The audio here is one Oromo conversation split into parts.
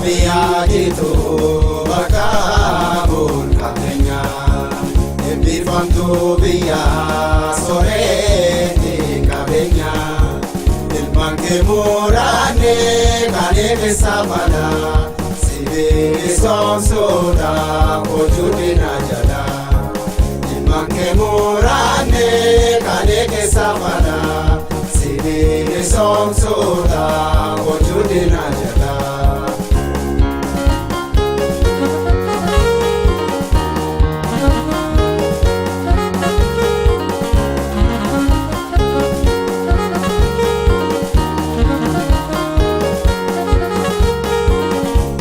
Oromiyaa jitu bakka burqateenya, eebbifamtuu biyya soreetti qabeenya. Ilmaan kee muraanne kan eegessa mala, sibiili soomsuudha hojuudina jala. Ilmaan kee muraanne kan eegessa mala, sibiili soomsuudha hojuudina jala.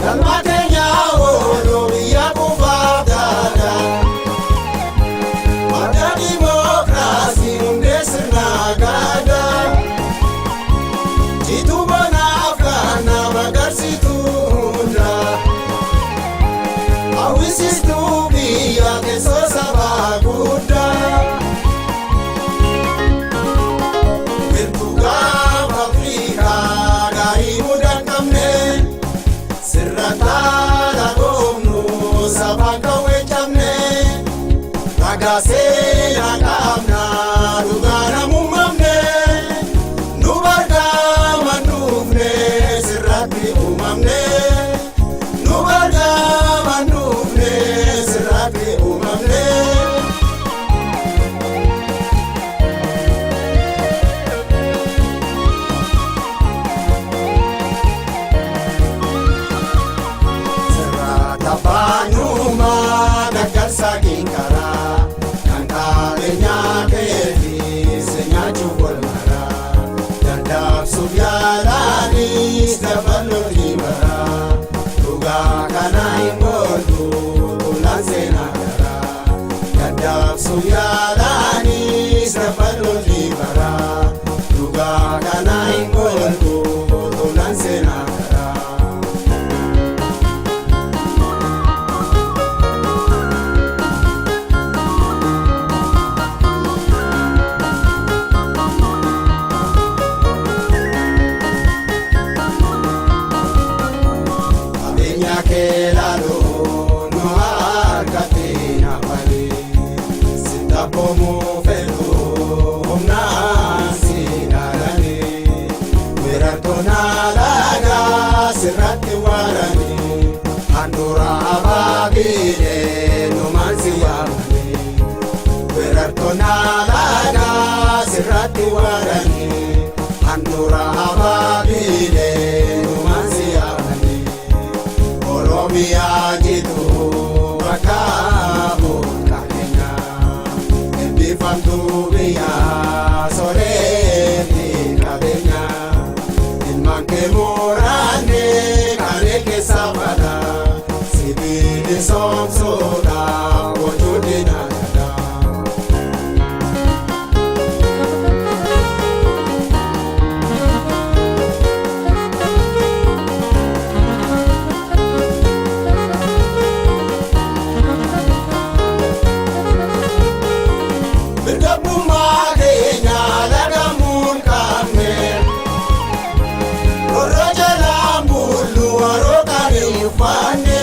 Galma keenya oolu biyya kufaaf daada. Madda dimookiraasii hundee sirna gaada. Jituu bonaaf kan nama agarsiitu hunda. Hawwisiistuu biyya teessoo sabaa guddaa. Wirtuu gaafa Afrikaa gaarii mudaa hin qabne. Sirra taala goomnu sabaan kan weccamne, ragaa seenaa qabna dhugaa namummamne, nu bargaama nuufne sirratti uumamne, nu bargaama nuufne sirratti uumamne. Sirraata baanuma daggarsa kinkaraa kan qabeenyaa keetii si nyaachuuf wal maraa, daddaabsuuf yaalaanis dabalootii baraa, dhugaa kana hin ooltu tulaan seenaa garaa, daddaabsuuf yaalaanis dabalootii baraa, dhugaa kana hin ooltu tulaan seenaa garaa. Qabeenya kee laaluu nu harkatti nafani, sittabboomu fedhu humnaan si dhaalani, weerartoon alaagaa sirratti waarani, handhuura abaabiilee numaan si waamani, weerartoon alaagaa sirratti waarani, handhuura abaabiilee numaan si waamani. Oromiyaa jitu bakka burqaneenya, eebbifamtuu biyya soreetti qabeenya. Ilmaan kee muraanne kan keessa bala, sibiili soomsuudha gochuudina jala. Mirgabummaa keenya lagamuun qabne, warra jalaan bullu warra kan hin uffanne.